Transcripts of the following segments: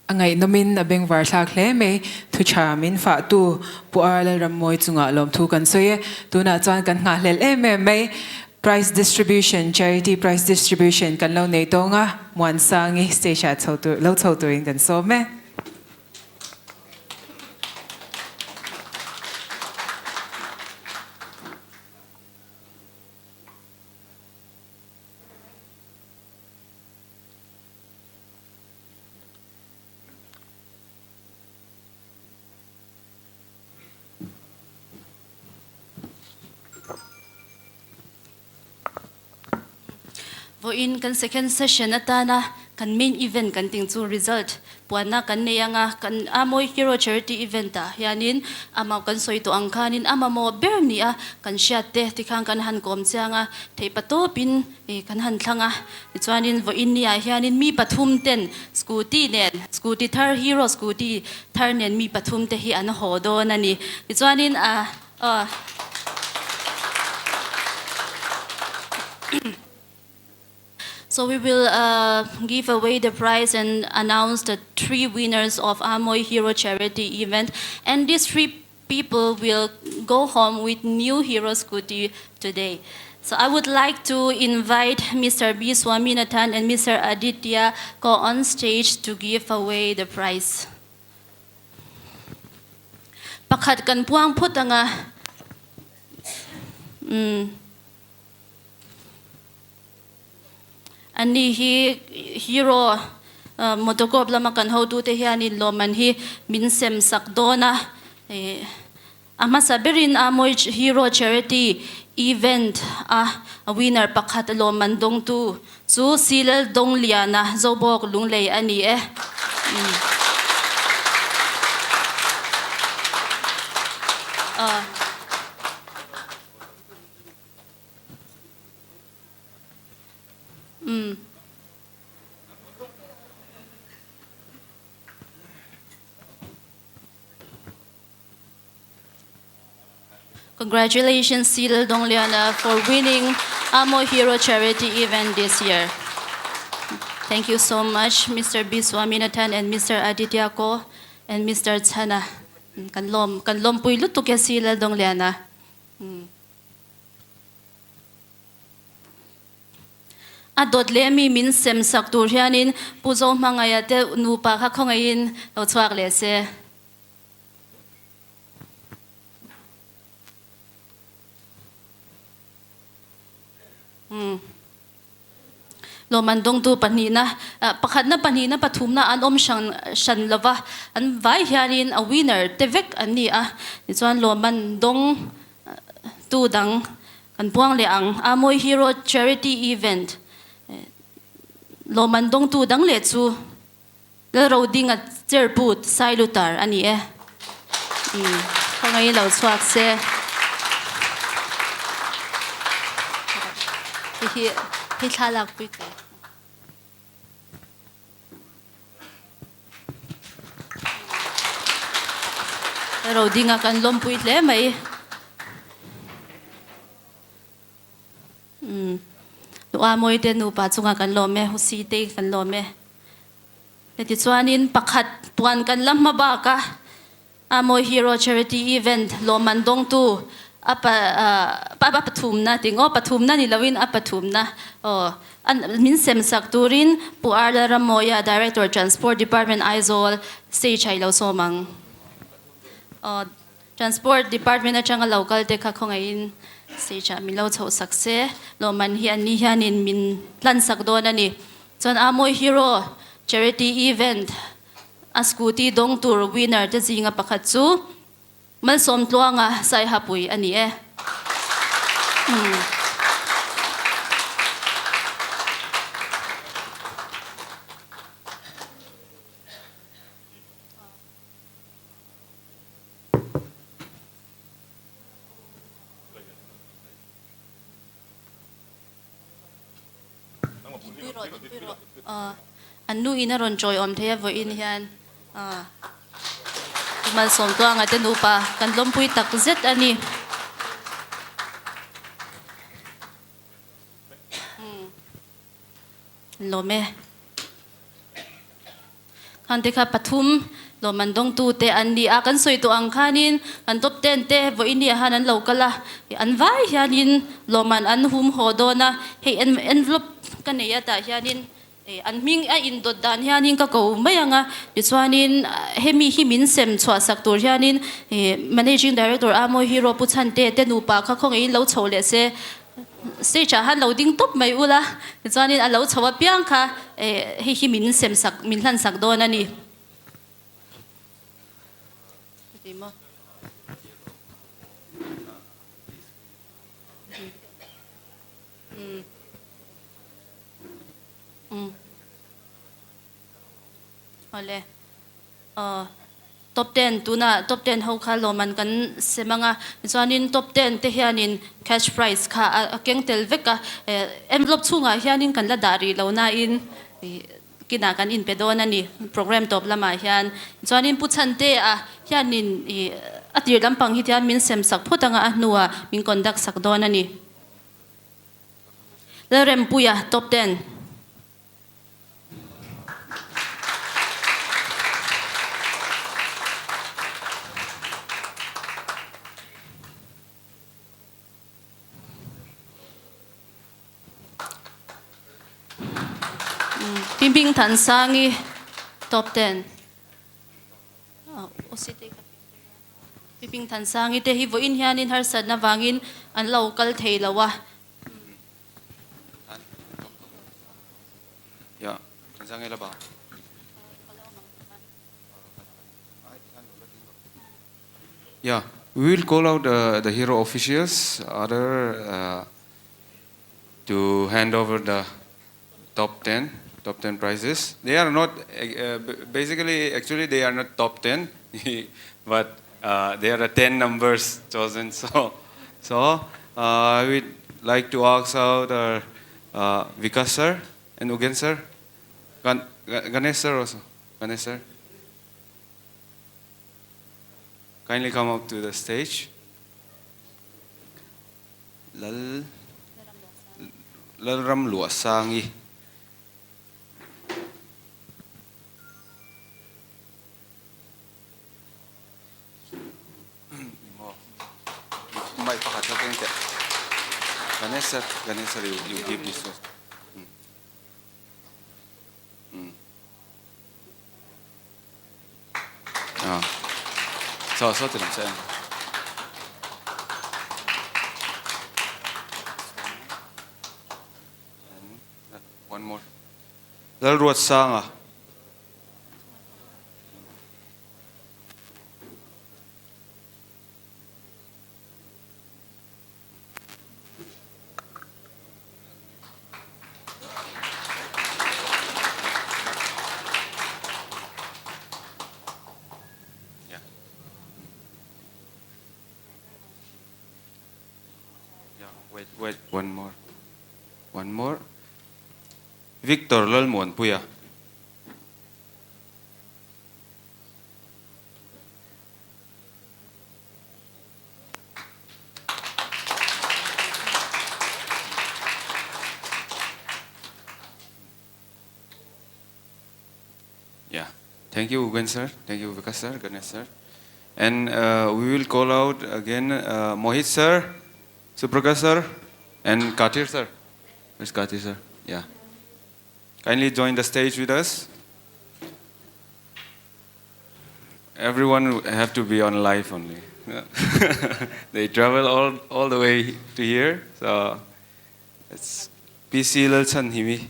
A ngaihnawmin a bengvar thlak hle mai. Thu tha min fahtu Pu Ar Lalrammawi chungah lawmthu kan sawi e. Tunah chuan kan nghahhlelh em em mai. Prize distribution, Charity Prize Distribution kan lo nei tawng a, Muansangi stage ah chho tur, lo chho turin kan sawm e. Vawiin kan second session atana kan main event kan ting chu result puanna kan nei anga kan Amoy Hero Charity event ah hianin amah kan sawi tawh ang khanin a mamawh ber ni a kan hriat te tikhan kan han kawm chiang a theihpa tawpin I kan han thlang a, tichuanin vawiin ni ah hianin mi pathum ten scooty nen, scooty thar, Hero scooty thar nen mi pathum te hi an haw dawn a ni. Tichuanin a aw. So we will give away the prize and announce the three winners of Amoy Hero Charity event and these three people will go home with new Hero Scooty today. So I would like to invite Mr. B. Swaminathan and Mr. Aditya go on stage to give away the prize. Pakhat kan puang phut anga. Mm. Ani hi hero motocorp lama kan hotute hianin lawmman hi min sem sak dawn a, a hmasa berin Amoy Hero Charity Event a winner pakhat lawmman dawngtu chu Silal Dawngliana Zobawk Lunglei a ni e. Umm. Congratulations Cedar Dongliana for winning Amo Hero Charity event this year. Thank you so much Mr. B. Swaminathan and Mr. Aditya Ko and Mr. Chana. Kan lom kan lom pui lutuk e Cedar Dongliana. A dawt leh mi min sem sak tur hianin Pu Zohmangaia te nupa kha khawngaihin lo chhuak leh se. Lawmman dawngtu pahnihna, pakhatna, pahnihna, pathumna an awm hran hran lova, an vai hianin a winner te vek an ni a, tichuan lawmman dawng tu dang kan puang leh ang. Amoy Hero Charity Event lawmman dawngtu dang leh chu Lalrodinga Cherput Sailutar a ni e. Khawngaih lo chhuak se. Hei hi hei thla lak pui tur. Rodinga kan lawmpui hle mai. Nuam mawi te nupa chungah kan lawm e, Husi te kan lawm e. Heti chuanin pakhat puan kan la hma bak a, Amawi Hero Charity Event lawmman dawngtu a pa a pathumna ting aw, pathumna ni loin a pathumna aw min sem sak turin Pu Arla Rammawia Director Transport Department Aizawl stage ah i lo sawm ang. Aw Transport Department atanga lo kal te kha khawngaihin stage ah min lo chhoh sak se, lawmman hi an ni hianin min hlan sak dawn a ni. Chuan Amoy Hero Charity Event a scooty dawng tur winner te zinga pakhat chu Malsawm Tluanga Saihapui a ni e. An nu in a rawn chawi awm thei a vawiin hian Pu Malsawmtluanga te nupa kan lawmpui tak zet a ni. Lawm e. Khan te kha pathum lawmman dawngtu te an ni a, kan sawi tawh ang khanin kan top ten te vawiin ah han an lo kal a, an vai hianin lawmman an hum haw dawn a, hei envelope ka nei a tah hianin an hming a indawt dan hianin ka ko mai ang a, tichuanin hemi hi min sem chhuah sak tur hianin Managing Director Amoy Hero Pu Chhante te nupa kha khawngaihin lo chho leh se. Stage ah han lo ding tawp mai ula, tichuanin a lo chho apiang kha hei hi min sem sak, min hlan sak dawn a ni. Awle. Aw. Top ten tunah top ten ho kha lawmman kan sem ang a, tichuanin top ten te hianin cash prize kha a keng tel vek a, envelope chhungah hianin kan la dah rih lo nain kinah kan inpe dawn a ni program tawp lamah hian. Tichuanin Pu Chhantea hianin a tir lampang hi tian min sem sak phawt anga a hnuah min conduct sak dawn a ni. Lalrempuia top ten. Pingping Thansangi top 10. Pingping Thansangi te hi vawiin hianin harsatna vangin an lo kal thei lo a. Yeah, we will call out the hero officials other uh, to hand over the top 10 top 10 prizes. They are not uh, basically actually they are not top 10 but uh, there are 10 numbers chosen. So so uh, I would like to ask out our uh, Vikas sir and Ugen sir, Gan Ganesh sir also. Ganesh sir. Kindly come up to the stage. Lal Lalram Luasangi. Mai pakhat kha keng teh. Ganesh sir, Ganesh sir, you, you give this first. Mm. Ah. So, so ti lam se. One more. Lalruatsanga. Yeah. Yeah, wait, wait, one more. One more. Victor Lalmuanpuia. Yeah. Thank you, Ugen sir. Thank you, Vikas sir, Ganesh sir. And uh, we will call out again uh, Mohit sir, Suprakash sir, and Katir sir. Where's Katir sir? Yeah. Kindly join the stage with us. Everyone have to be on live only. they travel all, all the way to here, so it's PC Lalchan Himi.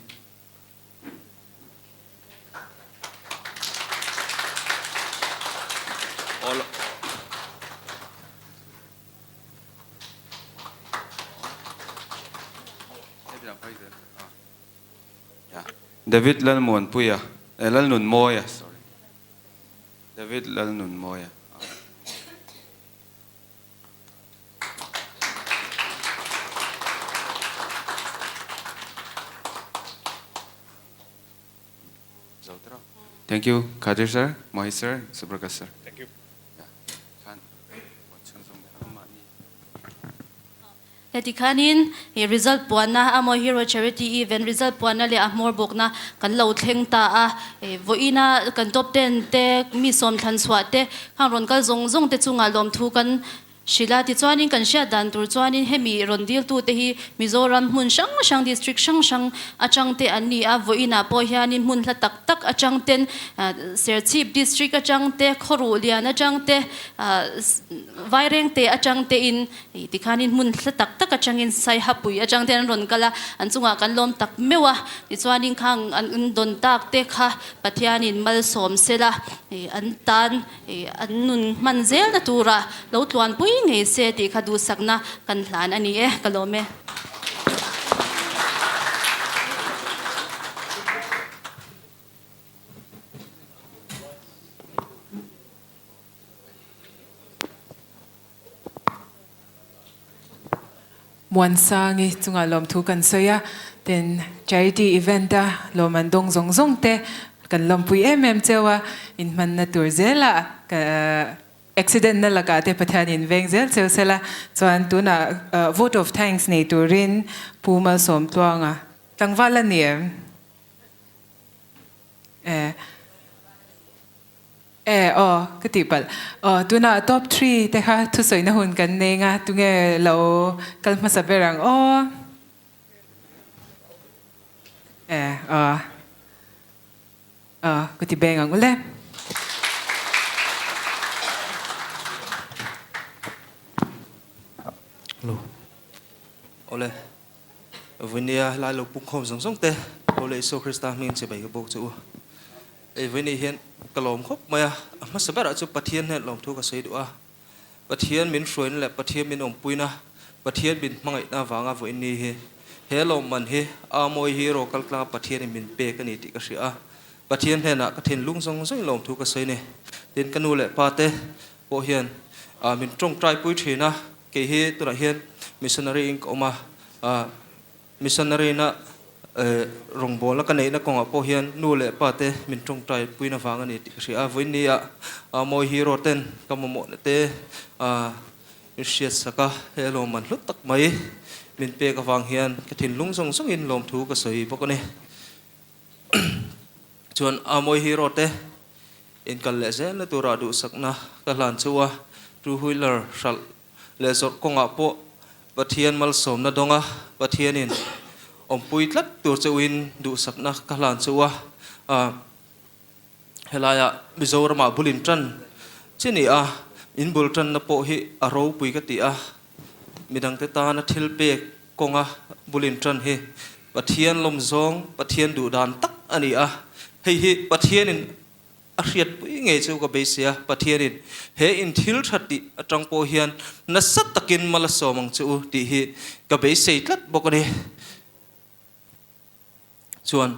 All David Lalmuanpuia, eh, Lalnunmawia, sorry. David Lalnunmawia. Thank you, Kadir sir, Mohit sir, Subraka sir. Thank you. Heti khanin result puanna Amawi Hero Charity Event result puanna leh a hmawr bawkna kan lo thleng ta a. Vawiina kan top ten te mi sawm thlan chhuah te khang rawn kal zawng zawng te chungah lawmthu kan hrilh a. Tichuanin kan hriat dan tur chuanin hemi rawn diltu te hi Mizoram hmun hrang hrang district hrang hrang atang te an ni a. Vawiinah pawh hianin hmun hla tak tak atang ten Serchhip district atang te, Khawruhlian atang te, Vairengte atang tein Tikhanin hmun hla tak tak atangin Saihapui atang te an rawn kal a, an chungah kan lawm tak meuh a, tichuanin khang an dawn tak te kha Pathianin malsawm sela an tan an nun hman zelna tura lo tluanpui ngei se tih kha duhsakna kan hlan a ni e, ka lawm e. Muansangi chungah lawmthu kan sawi a, tin charity event a lawm an dawng zawng zawng te kan lawmpui em em cheu a, inhmanna tur zelah accident na lakah te Pathian in veng zel cheu sela, chuan tunah vote of thanks nei turin Pu Malsawmtluanga tlangval a ni em? E. E aw, ka tih palh. Aw, tunah top three te kha thusawina hun kan nei nga, tunge lo kal hmasa ber ang aw? E aw, aw, ka ti beng ang ule. Hello. Awle. Vawinia helai lo pungkhawm zawng zawng te, Awle Isua Krista hmingin chibai ka bawk che u. Ei vawinia hian ka lawm khawp mai a, a hmasa berah chu Pathian hnen lawmthu ka sawi duh a. Pathian min hruaina leh Pathian min awmpuina, Pathian min hmangaihna avanga vawiini hi he lawmman hi Amawi Hero kaltlanga Pathianin min pek a ni tih ka hria a. Pathian hnenah ka thinlung zawng zawngin lawmthu ka sawi ni. Tin, ka nu leh pa te pawh hian min tawngtaipui thin a, kei hi tunah hian missionary in ka awm a, missionary na rawngbawlna ka neihna kawngah pawh hian nu leh pa te min tawngtaipuina vang a ni tih ka hria a, vawiin ni ah Mawi Hero ten ka mamawhna te min hriatsak a, he lawmman hlu tak mai min pek avang hian ka thinlung zawng zawngin lawmthu ka sawi bawk a ni. Chuan Mawi Hero te Inkal leh zelna turah duhsakna ka hlan cheu a, two wheeler hralh leh zawrh kawngah pawh Pathian malsawmna dawnga Pathianin awmpui tlat tur cheuhin duhsakna ka hlan cheu a, helaiah Mizoramah bul in tan chi ni a, in bul tanna pawh hi a ropui ka ti a, midangte tana thil pek kawnga bul in tan hi Pathian lawmzawng, Pathian duhdan tak a ni a, hei hi Pathianin a hriatpui ngei chu ka beisei a, Pathianin he in thil tha tih atang pawh hian nasa takin mal a sawm ang che u tih hi ka beisei tlat bawk a ni. Chuan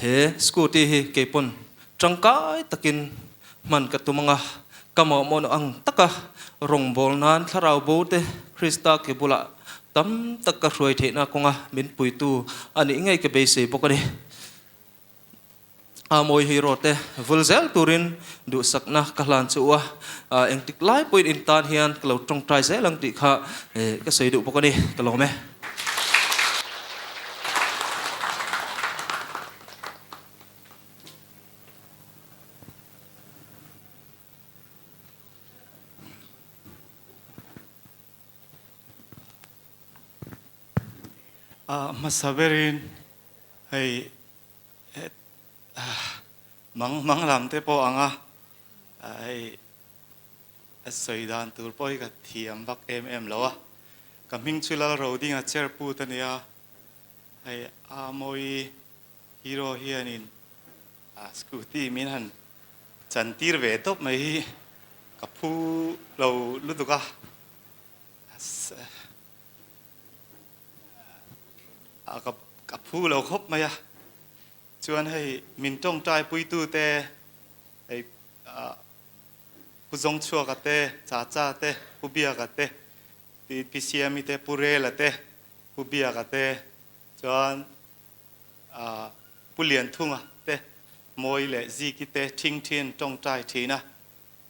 he scooty hi keipawn tangkai takin hman ka tum ang a, ka mamawh ang taka rawngbâwl nân thlarau bo te Krista ke bulah tam tak ka hruai theihna kawnga min puitu a nih ngei ka beisei bawk a ni. A mawi hi rawte vul zel turin duhsakna ka hlan che u a, engtik lai pawhin in tan hian ka lo tawngtai zel ang tih kha ka sawi duh bawk a ni, ka lawm e. A hmasa berin hei Mang mang lam te pawh ang a, hei a sawi dan tur pawh hi ka thiam vak em em lo a. Ka hming chu Lalrodinga chair put a nia, hei Amawi hero hianin scooty min han chan tir ve tawp mai hi ka phu lo lutuk a. Ka phu lo khawp mai a, chuan hei min tawngtai puitute hei Pu Zawngchhuaka te, Chacha te, Pu Biaka te, Pi Siami te, Pu Rela te, Pu Biaka te, chuan Pu Lianthunga te, Mawi leh Ziki te thing thin tawngtai thin a,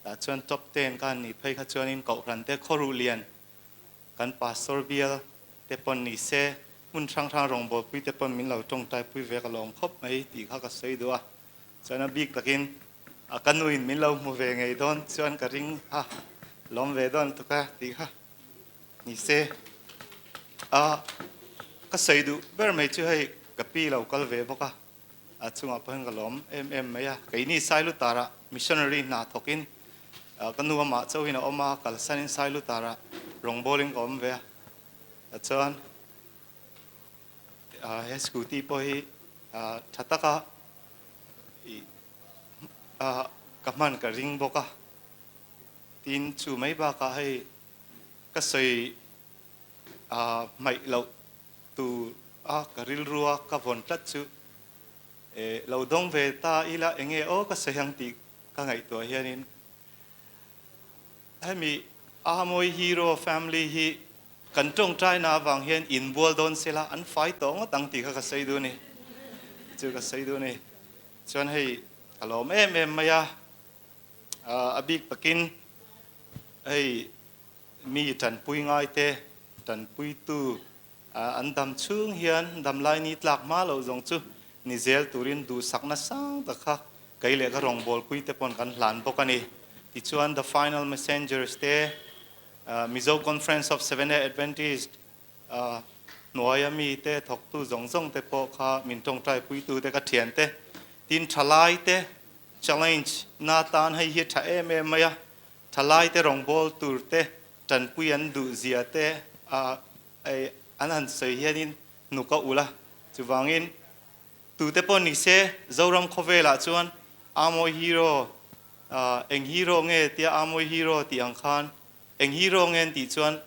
tah chuan top ten ka han nih phei kha chuanin Kohhran te Khawruhlian. Kan pastor bial te pawn ni se, hmun hrang hrang rawngbawlpui te pawn min lo tawngtaipui ve ka lawm khawp mai tih kha ka sawi duh a. Chuan a bik takin a ka nuin min lo hmu ve ngei dawn chuan ka ring a, lawm ve dawn lutuk a tih kha ni se. A ka sawi duh ber mai chu hei ka pi lo kal ve bawk a, a chungah pawh hian ka lawm em em mai a. Keini Sailutarah missionary hna thawkin ka nu amah chauhin a awm a, kalsanin Sailutarah rawngbawlin ka awm ve a. Chuan he scooty pawh hi tha taka ka hman ka ring bawk a. Tin, chu mai bakah hei ka sawi hmaih loh Tu a ka rilru a ka vawn tlat chu e lo dawng ve ta ila enge aw ka sawi ang tih ka ngaihtuah hianin hemi Amoy Hero family hi kan tawngtaina avang hian inbual dawn sela an fai tawh ngawt ang tih kha ka sawi duh a ni chu ka sawi duh a ni. Chuan hei ka lawm em em mai a, a bik takin hei Mi tanpui ngaite, tanpuitu an dam chhung hian damlai ni tlak hma loh zawng chu ni zel turin duhsakna sang tak kha kei leh ka rawngbawlpui te pawn kan hlan bawk a ni. Tichuan The Final Messengers te, Mizo Conference of Seventh-day Adventist hnuaia mi te thawktu zawng zawng te pawh kha min tawngtaipuitu te ka thian te, tin thalai te challenge na tan hei hi a tha em em mai a, Thalaite rawngbâwl tûrte ṭanpui an duh zia te an han sawi hianin hnuk a ulh a. Chuvangin, tute pawh ni se, Zoram khawvelah chuan Amoy Hero, eng hero nge tia Amoy Hero tih ang khan eng hero nge an tih chuan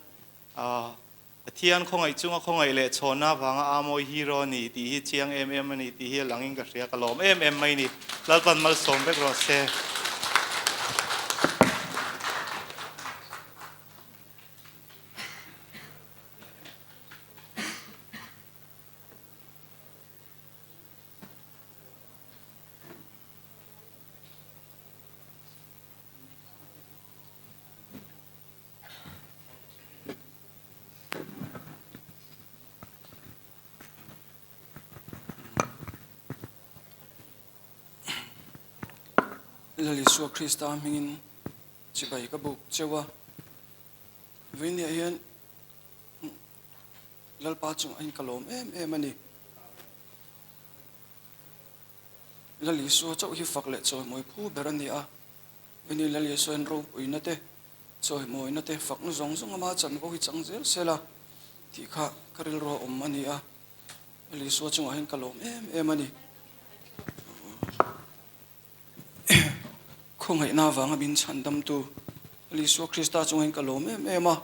Pathian khawngaih chunga khawngaih leh chhawnna avanga Amoy Hero ni tih hi chiang em em a ni tih hi a langin ka hria, ka lawm em em mai ni. Lalpan malsawm vek rawh se. Lal Isua Krista hmingin chibai ka buk cheu a, vawinia hian Lalpa chungah hian ka lawm em em a ni. Lal Isua chauh hi fak leh chawimawi phu ber a ni a, vawinia Lal Isua hian ropuina te Chawimawina te fakna zawng zawng ama chanvo hi chang zel sel a tih kha ka rilru a awm a ni a, Elisua chungah hian ka lawm em em a ni. Khawngaihna avanga min chhandamtu Elisua Krista chungah hian ka lawm em em a,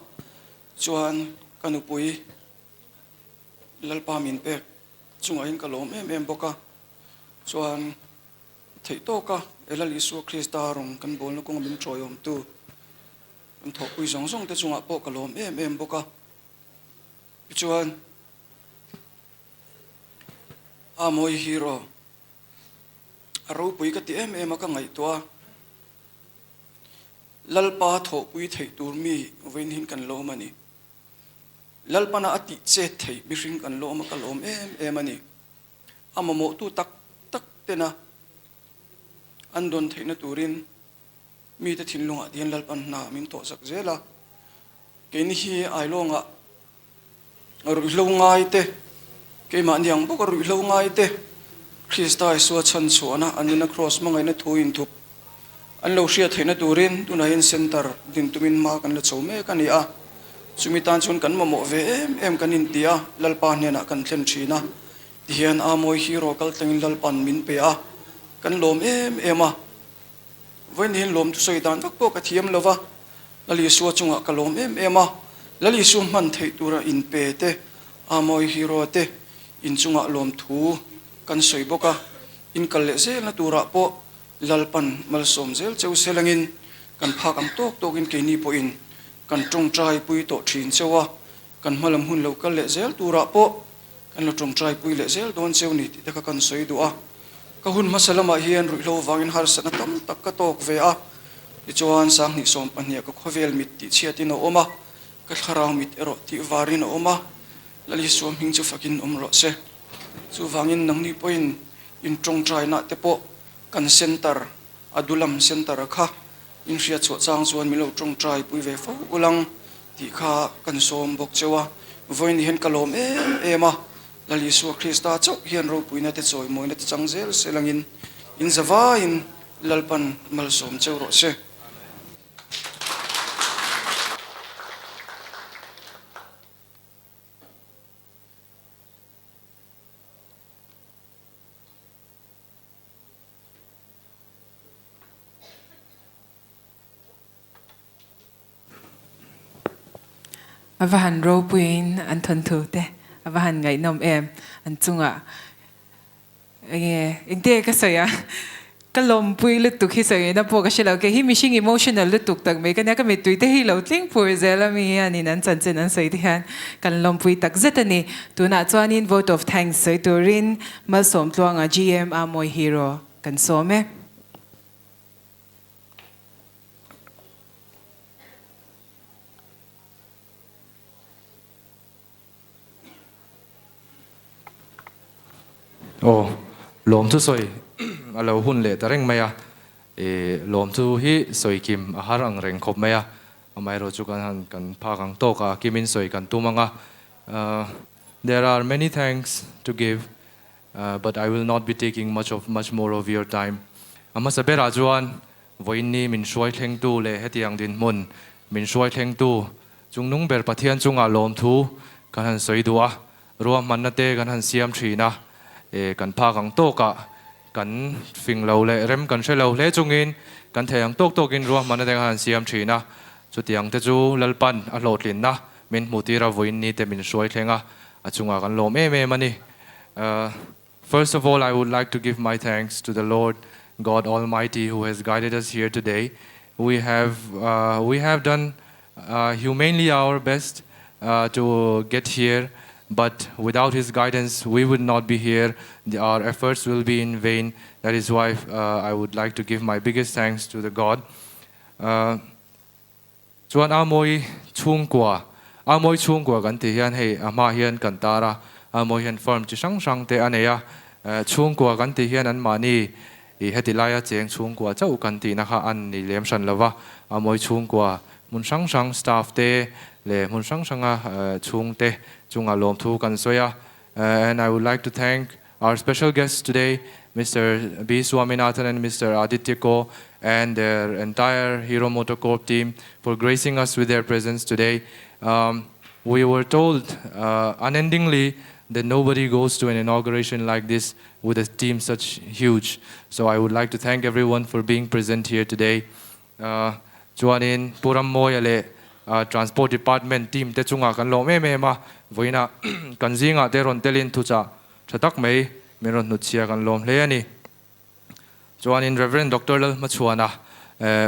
chuan ka nupui Lalpa min pek chungah hian ka lawm em em bawk a, chuan Theih tawk a, Elal Isua Krista rawng kan bawlna kawnga min tawiawmtu kan thawhpui zawng zawng te chungah pawh ka lawm em em bawk a. Tichuan, A mawi hero, a ropui ka ti em em a ka ngaihtuah a, Lalpa thawhpui theih tur mi vawiin hin kan lawm a ni. Lalpana a tih chet theih mihring kan lawm a ka lawm em em a ni. A mamawhtu tak tak tena an dawn theihna turin mite thinlungah te hian Lalpan hna min tawhsak zel a. Keini hi Ailawngah ruihhlo ngai te, keimahni ang bawka ruihhlo ngai te, Krista Isua chhan chhuahna an nuna Kraws hmangaihna thu inthup an lo hriat theihna turin tunah hian Centre din tumin hma kan la chho mek a ni a. Chumi tan chuan kan mamawh ve em em kan inti a, Lalpa hnenah kan thlen thin a. Tihian a mawi hero kal tlangin Lalpa'n min pe a, kan lawm em em a. Vawiin hian lawm thusawi dan vak pawh ka thiam lo va, Lal Isua chungah ka lawm em em a. Lal Isua hman theih tura inpe te, a mawi hero te inchungah lawmthu kan sawi bawk a. Inkal leh zelna turah pawh Lalpan malsawm zel cheu selangin kan phak ang tawk tawkin keini pawhin kan tawngtai pui tawh thin cheu a, kan hmalam hun lo kal leh zel turah pawh kan lo tawngtai pui leh zel dawn cheu ni tih te kha kan sawi duh a. Ka hun hmasa lamah hian ruihhlo vangin harsatna tam tak ka tawk ve a, tichuan 2020 ah ka khawvel mit tih chhiatin a awm a. Ka thlarau mit erawh tih varin a awm a, Lal Isua hming chu fakin awm rawh se. Chuvangin nangni pawhin in tawngtainaah te pawh kan centre, Adulam Centre kha in hriatchhuah chang chuan min lo tawngtai pui ve fo ulang tih kha kan sawm bawk cheu a. Vawiin hian ka lawm em em a, Lal Isua Krista chauh hian ropuina te chawimawina te chang zel selangin in zavaiin Lalpan malsawm cheu rawh se. A va han ropuiin an thawnthu te a va han ngaihnawm em an chungah. Enge engte ka sawi a, ka lawmpui lutuk hi sawi na pawh ka hre lo, kei hi mihring emotional lutuk tak mai ka nia, ka mittui te hi lo tling pur zel a mi hianin an chanchin an sawi te hian kan lawmpui tak zet a ni. Tunah chuanin vote of thanks sawi turin Malsawmtluanga GM Amawi Hero kan sawm e. Aw, lawm chu sawi a lo hun leh ta reng mai a, e lawm chu hi sawi kim a har ang reng khawp mai a, amaherawh chu kan han kan phak ang tawk a, kimin sawi kan tum ang a, there are many thanks to give but I will not be taking much of much more of your time. A hmasa berah chuan vawiinni min hruai thlengtu leh hetiang dinhmun min hruai thlengtu Chungnung ber Pathian chungah lawmthu kan han sawi duh a, ruahmanna te kan han siam thin a, e, kan phak ang tawkah kan fing lo leh rem kan hre lo hle chungin kan thei ang tawk tawkin ruahmanna te kan han siam thin a, chutiang te chu Lalpan a hlawhtlinna min hmuhtir a vawiin ni te min hruai thleng a, a chungah kan lawm em em a ni. First of all, I would like to give my thanks to the Lord God Almighty who has guided us here today. We have, uh, we have done uh, humanely our best uh, to get here, but without His guidance, we would not be here. The, our efforts will be in vain. That is why uh, I would like to give my biggest thanks to the God. Uh, Chuan Amawi chhungkua, Amawi chhungkua kan tih hian hei a hma hian kan tar a, Amawi hian firm chi hrang hrang te a nei a, chhungkua kan tih hian anmahni i heti laia cheng chhungkua chauh kan tihna kha an ni lem hran lova, Amawi chhungkua hmun hrang hrang staff te leh hmun hrang hranga chhungte chunga lawmthu kan sawi a, and I would like to thank our special guests today, Mr. B. Swaminathan and Mr. Aditya Ko and their entire Hero MotoCorp team for gracing us with their presence today. Um, we were told uh, unendingly that nobody goes to an inauguration like this with a team such huge. So I would like to thank everyone for being present here today. Uh, chuanin Pu Rammawia leh Transport Department team te chungah kan lawm em em a, vawiinah kan zingah te rawn telin thuchah tha tak mai min rawn hnutchhia kan lawm hle a ni. Chuanin Rev. Doctor Lalhmachhuana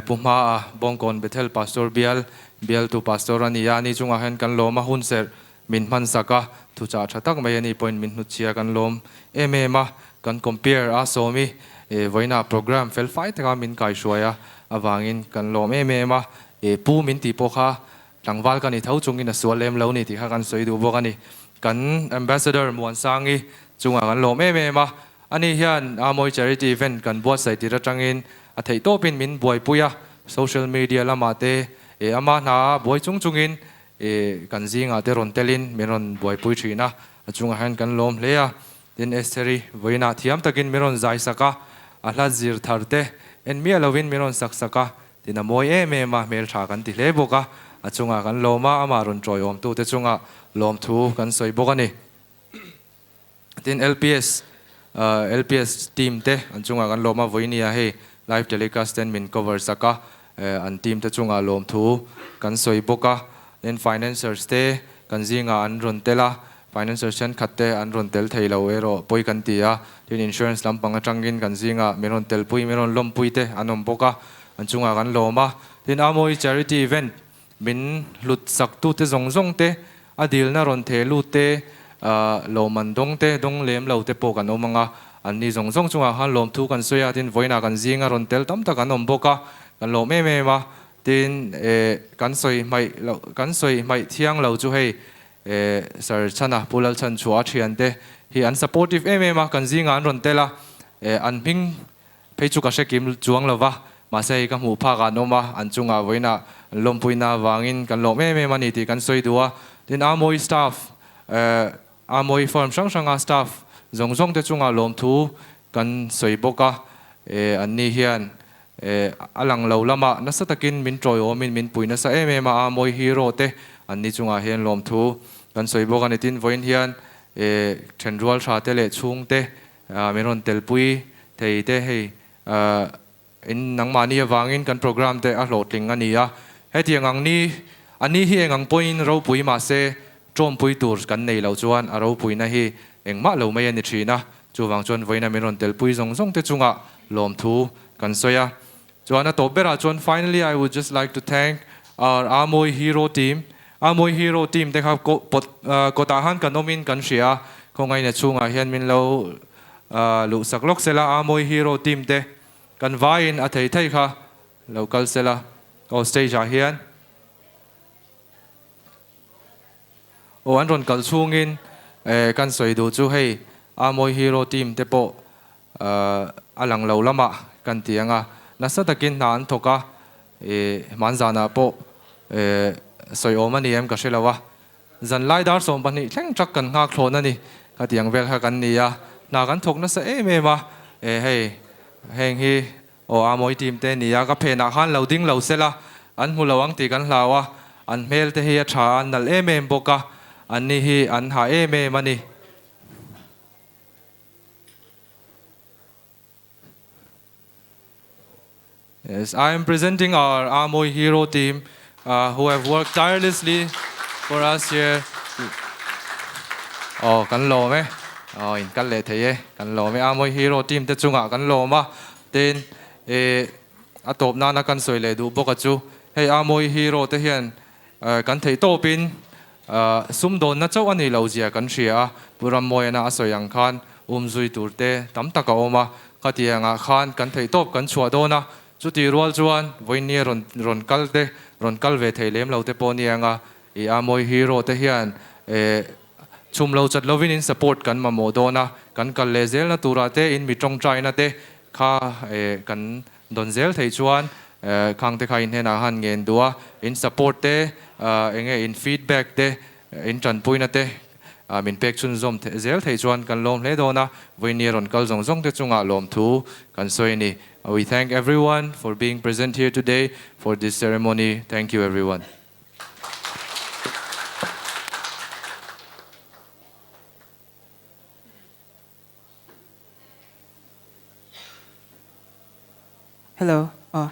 Pu Hmaa Bawngkawn Bethel Pastor Bial bialtu Pastor a ni a, ani chungah hian kan lawm a, hunserh min hmansak a, thuchah tha tak mai a ni pawhin min hnutchhia kan lawm em em a, kan compare a sawmi vawiinah program fel fai taka min kaihruai a avangin kan lawm em em a, pu min tih pawh kha tlangval ka ni tho chungin a sual lem lo ni tih kha kan sawi duh bawk a ni. Kan Ambassador Muansangi chungah kan lawm em em a, ani hian Amawi Charity Event kan buatsaih tir atangin a theihtawpin min buaipui a, social media lamah te ama hna buai chung chungin I kan zingah te rawn telin min rawn buaipui thin a, a chungah hian kan lawm hle a. Tin, Estheri vawiinah thiam takin min rawn zai sak a, a hla zir thar te en miah lovin min rawn sak sak a, tin a mawi em em a, hmeltha kan ti hle bawk a, a chungah kan lawm a, amah rawn tawiawmtute chungah lawmthu kan sawi bawk a ni. Tin, LPS LPS team te an chungah kan lawm a, vawinia hei live telecast ten min cover sak a, an team te chungah lawmthu kan sawi bawk a. Tin, financiers te kan zingah an rawn tel a, financiers thenkhat te an rawn tel thei lo erawh pawi kan ti a. Tin, insurance lampang atangin kan zingah min rawn telpui, min rawn lawmpui te an awm bawk a, an chungah kan lawm a. Tin, Amawi charity event Min hlut saktute zawng zawng te, a dilna rawn theh lut te, lawmman dawng te, dawng lem lo te pawh kan awm ang a, anni zawng zawng chungah khan lawmthu kan sawi a, tin vawiinah kan zinga rawn tel tam tak an awm bawk a, kan lawm em em a, Tin, kan sawi hmaih loh, kan sawi hmaih thiang lo chu hei Sir Chhana, Pu Lalchhanchhuah a thiante hi an supportive em em a, kan zingah an rawn tel a, an hming phei chu ka hre kim chuang lo va, mahse hei ka hmuh phakah an awm a, an chungah vawiinah an lawmpuina avangin kan lawm em em a ni tih kan sawi duh a. Tin, Amawi staff, Amawi firm hrang hranga staff zawng zawng te chungah lawmthu kan sawi bawk a, anni hian a lang lo lamah nasa takin min tawiawmin min pui nasa em em a, Amawi hero te anni chungah hian lawmthu kan sawi bawk a ni. Tin, vawiin hian thenrual tha te leh chhungte min rawn telpui thei te hei In nangmahni avangin kan programme te a hlawhtling a ni a, hetiang ang ni a ni hi eng ang pawhin ropui mah se tawmpui tur kan nei loh chuan a ropuina hi engmah lo mai a ni thin a, chuvang chuan vawiina min rawn telpui zawng zawng te chungah lawmthu kan sawi a. Chuan a tawp berah chuan finally I would just like to thank our Amawi Hero team, Amawi Hero team te kha pawt kawtah khan kan awmin kan hria a, khawngaihna chhungah hian min lo luhsak lawk sela Amawi Hero team te Kan vaiin a thei thei kha lo kal sela aw stage ah hian aw an rawn kal chhungin eh kan sawi duh chu hei Amawi Hero team te pawh a lang lo lamah kan ti ang a nasa takin hna an thawk a eh hmanzanah pawh eh sawi awm a ni em ka hre lo a Zanlai dar 12 thleng tak kan nghak thlawn a ni. Khatiang vel kha kan ni a, hna kan thawk nasa em em a, e hei heng hi aw Amawi team te ni a, ka phenah khan lo ding lo sela, an hmu lo ang tih kan hlau a, an hmel te hi a tha a, an nalh em em bawk a, an ni hi an ha em em a ni. Yes, I am presenting our Amoy Hero team uh, who have worked tirelessly for us here. Oh, kan lawm e. Oh, in kal leh thei e. Kan lawm e. Amoy Hero team te chungah kan lawm a. Tin, e, a tawp nana kan sawi leh duh bawk a chu. Hei Amoy Hero te hian kan theih tawpin sumdawnna chauh a nih loh zia kan hria a, Pu Rammawiana a sawi ang khan umzui tur te tam tak a awm a, khatiangah khan kan theih tawp kan chhuah dawn a, chutih rual chuan vawinia rawn rawn kal te rawn kal ve thei lem lo te pawh nia anga i Amawi Hero te hian chhum lo chat lovin in support kan mamawh dawn a, kan kal leh zelna turah te in mi tawngtaina te kha kan Dawn zel theih chuan khang te kha in hnenah han ngen duh a, in support te, eng nge in feedback te, in tanpuina te min pek chhunzawm zel theih chuan kan lawm hle dawn a, vawinia rawn kal zawng zawng te chungah lawmthu kan sawi a ni. We thank everyone for being present here today for this ceremony. Thank you everyone. Hello. Aw.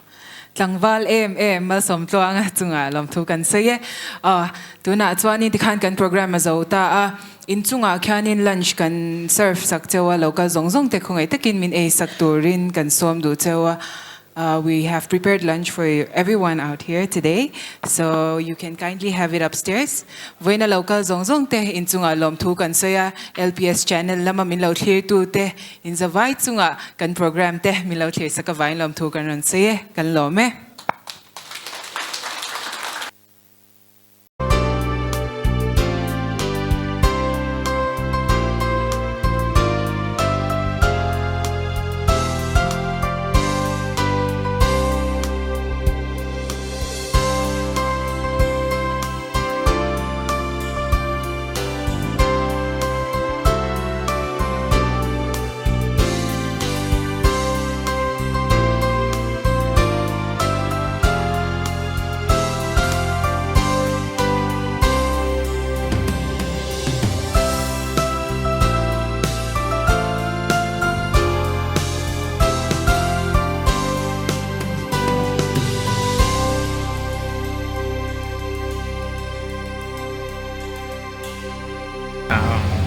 Tlangval em em Malsawmtluanga chungah lawmthu kan sawi e. Aw, tunah chuanin tikhan kan program a zo ta a, inchungah khianin lunch kan serve sak cheu a, local zawng zawng te khawngaih takin min ei sak turin kan sawm duh cheu a. We have prepared lunch for everyone out here today, so you can kindly have it upstairs. Vawiina lo kal zawng zawng te inchungah lawmthu kan sawi a, LPS channel lama min lo thlirtu te inzavai chungah kan program te min lo thlir sak avangin lawmthu kan rawn sawi e, kan lawm e.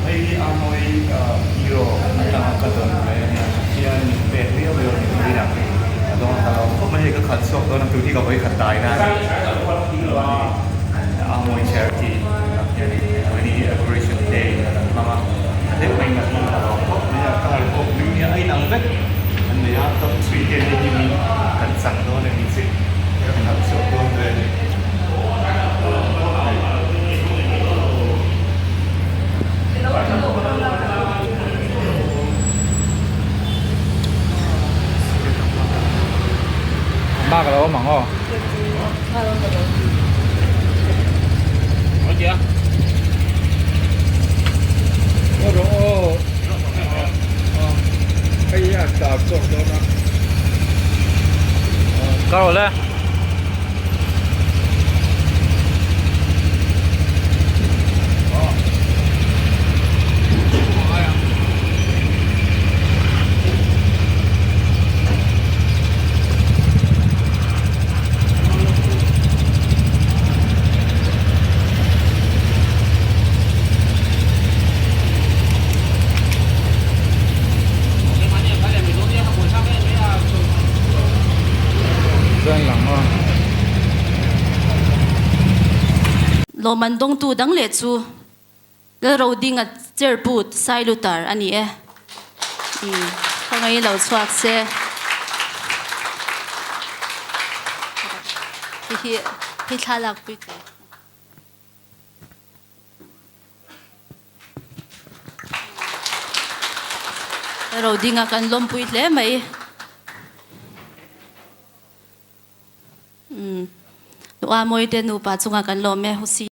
Hei a mawi hero atanga ka dawn mai a nia, Pathian min pek viau viau a ni vawiinah hei a dawn ka lo khawp mai hei ka khalh chhuak dawn a tun hi ka vawi khat tai na a ni a mawi charity ah hian vawiin hi operation day a kan hmang a a deuh mai in ka lo khawp mai a car pawh blue nia a inang vek an nei a top 3 te hei hi min kan chang dawn a ni che. Ka khalh chhuak dawn ve ni. Bak lo awm ang aw. Ka rawh le. Lawmman dawngtu dang leh chu Lalrodinga Cherput Sailutar a ni e. Ka ngei lo chhuak se. Hei hi hei thla lakpui tur. Rodinga kan lawmpui hle mai. Umm. Nuamawite nupa chunga kan lawm e.